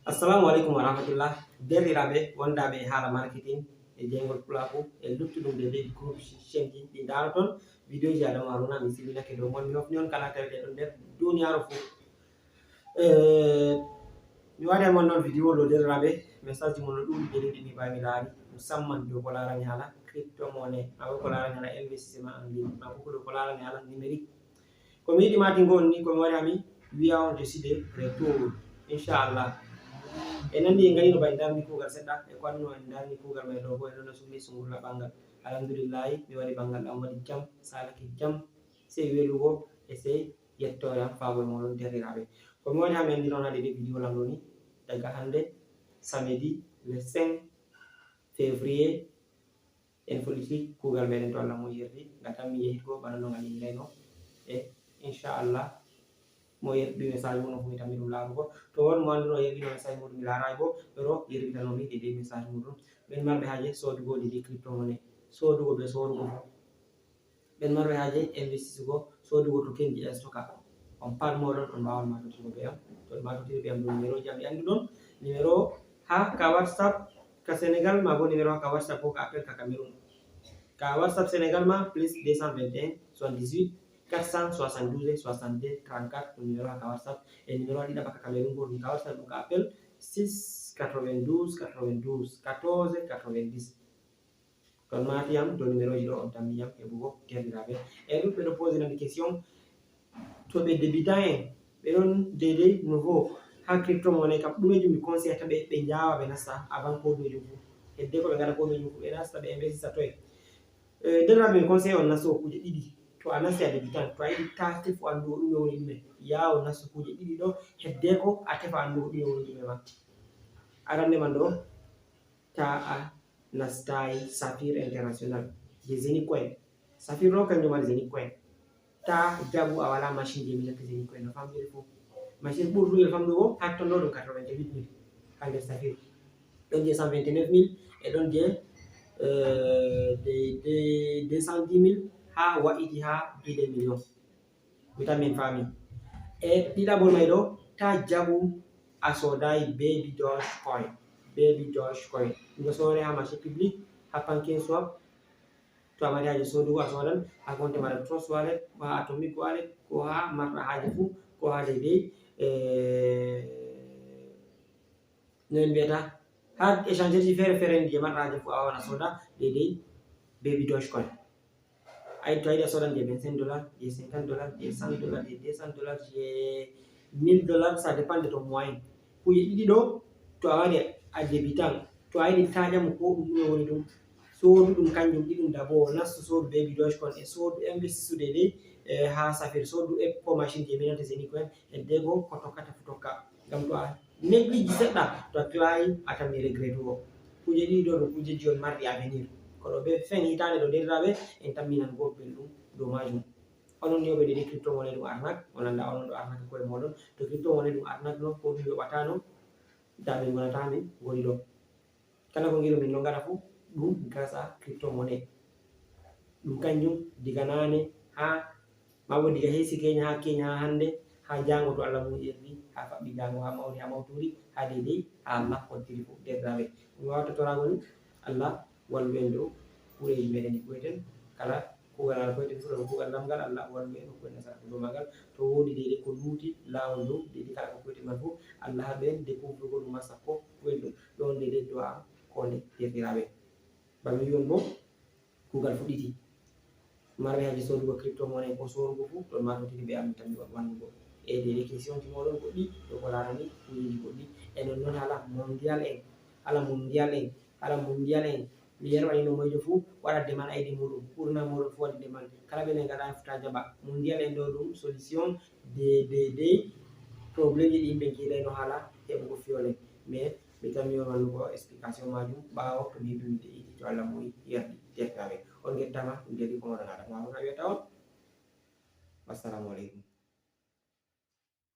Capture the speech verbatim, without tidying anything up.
Assalamu aleykum wa rahmatullah. Derɗiraaɓe wondaaɓe e haala marketing e jeyngol pulaaku e luttuɗum de leydi groupe chaîne ji ɗi ndaaro toon. Vidéo ji Adama Haruna, mi siminake dow mon, mi hofni on kala tawete ɗon nder duniyaaru fof. Eh, mi waɗi mon noon vidéo ɗo derɗiraaɓe, message ji mon no ɗuuɗi de leydi mi mbawi mi laari, musamman dow ko laarani haala crypto monnaie, ma ko laarani haala investissement en ligne, ma ko ko laarani haala numérique. Ko mi yiɗi matingo on ni, ko mi wari ami wiya on je suis de retour, inchallah. E nandi en ganino ba en darni kuugal seɗɗa, e ko adduno en darni kuugal may ɗo bo, en ɗon sumni sungurla ɓangal. Alhamdulillahi, mi waɗi ɓangal ɗam waɗi jam, salake jam, sey welugo e sey yettoore am faago e moɗon derɗiraaɓe. Ko mi wari ami andi noon hade de vidéo lam ɗo ni, daga hande samedi le cinq février, en fuɗɗiti kuugal meɗen to Allah mo yerdi, ngal tan mi yehit ko bana no ngal yehirayno. E inchallah, mo yerdi message mum no fu mi tammi ɗum laarugo. To won mo annduno yerdi no message muɗum mi laaray bo, ɓe ɗo yerbitano mi de de message muɗum. Ɓen marɓe haaje soodugo de de crypto monnaie, soodugo be soorugo fu. Ɓen marɓe haaje investisugo, soodugo to kenji e stoka. On pat moɗon on mbaawan maatotirgo be am. To on maatotiri be am ɗum numéro ji am ɗi annduɗon. Numéro ha ka WhatsApp ka Sénégal, ma bo numéro ha ka WhatsApp ko ka appel ka Cameroun. Ka WhatsApp Sénégal ma, plus deux cent vingt et un, soixante-dix-huit, quatre cent soixante-douze, soixante-deux, trente-quatre, ɗum numéro ha ka WhatsApp. E numéro ha ɗiɗaɓa ka Cameroun ko ɗum ka WhatsApp ɗum ka appel, six quatre-vingt-douze quatre-vingt-douze quatorze quatre-vingt-dix. Ton maati yam dow numéro ji ɗo on tammi yam heɓugo derɗiraaɓe. E ɗuɗɓe ɗo poser nande question, to ɓe débutant en, ɓe ɗon de de nouveau ha crypto monnaie kam, ɗume jum mi conseillata ɓe, ɓe njaawa ɓe nasta avant ko ɗume jum fu. Hedde ko ɓe ngaɗa ko ɗume jum fu, ɓe nasta ɓe investisa toye. Eh, derɗiraaɓe, mi conseil on nasto kuuje ɗiɗi. To a nasti a débutant, to a yiɗi ta tefu anndugo ɗume woni ɗume, yaawo nastu kuuje ɗiɗi ɗo, hedde ko a tefa anndugo ɗume woni ɗume ma. Arande man ɗo, ta a nastaay Saphir International je Zeni Coin. Saphir ɗo kanjum woni Zeni Coin. Ta jaɓu a wala machine je minata Zeni Coin no famɗiri fof. Machine ɓurɗuyel famɗugo hatton ɗo ɗum quatre-vingt-huit mille ha nder Saphir. Ɗon je cent vingt-neuf mille e ɗon je, euh, de, de deux cent dix mille ha wa'iti ha deux millions. Mi tan min faami. E ɗiɗaɓol may ɗo, ta jaɓu a soodaay Baby Doge Coin. Baby Doge Coin. Ɗum ɗo soore ha marché public, ha Pumpkin Swap. To a mari haaje soodugo a soodan, ha compte mara Trust Wallet, ko ha Atomic Wallet, ko ha marɗa haaje fuu, ko ha deydey, eh, no en mbiyata, ha échangeur ji feere feere ndi je marɗa haaje fuu a wawan a sooda deydey Baby Doge Coin. Ay, to a yiɗi a soodan je vingt-cinq dollars, je cinquante dollars, je cent dollars, je deux cents dollars, je mille dollars, ça dépend de ton moyen. Kuuje ɗiɗi ɗo, to a wari a débutant, to a yiɗi ta ƴamu ko ɗum ɗume woni ɗum, soodu ɗum kanjum ɗiɗum d'abord, nastu soodu Baby Doge Coin e soodu investisude de, eh, ha Saphir, soodu e ko machine je minata Zeni Coin, hedde go ko tokkata fu tokka. Ngam to a negligeji seɗɗa, to a clayi a tammi regrettugo. Kuuje ɗiɗi ɗo ɗum kuujeji on marɗi avenir. Kono be fen hitaande ɗo derɗiraaɓe en tamminan go belɗum dow majum. Onon ni o ɓe ɗiɗi crypto monnaie ɗum arnaque, on annda onon ɗo arnaque koye moɗon. To crypto monnaie ɗum arnaque no, ko ɗum yoɓatano, da min ngonata min ngoni ɗo. Kala ko ngiɗo min no ngaɗa fof, ɗum grâce à crypto monnaie. Ɗum kanjum diga naane ha, ma bo diga heesi Kenya ha Kenya ha hannde, ha jaango to Allah muƴirni, ha faɓɓi jaango ha mawni ha mawturi, ha deydey ha Allah kontiri fof derɗiraaɓe. Ɗum wawata torago ni, Allah wallu en dow kuuɗeeji meɗen ɗi kuweten. Kala kuugal ngal kuweten fof, ɗo kuugal lamgal, Allah wallu en, hokku en nasara ko dow magal. To woodi deydey ko luuti laawol dow, deydey kala ko kuweten man fof, Allah haɗu en découvrugo ɗum masa ko welɗum. Ɗon deydey du'a am ko nde derɗiraaɓe. Ba mi wi'on bo, kuugal fuɗɗiti. Marɓe haaje soodugo crypto monnaie ko soorugo fuu, ɗon maatotiri be amin tan mi waɗi wannugo. E de question ji moɗon goɗɗi, ɗo ko laarani kuujeji goɗɗi. E non non hala mondial en, hala mondial en, hala mondial en. Mi yerɓani no moyjo fuu waɗa demande aydi muɗum. Ɓurna moɗon fuu waɗi demande. Kala ɓe ne ngaɗa futa jaɓa. Mondial en ɗo ɗum solution de, de, de problème ji ɗi yimɓe njiidayno hala heɓugo fiyole. Mais mi tammi on wannugo explication majum ɓaawo to mi heɓi mi de'iti to Allah muyi yerdi derɗiraaɓe. On ngettama, ɗum de ko moɗon Adama Haruna wiyata on. Wassalamu aleykum.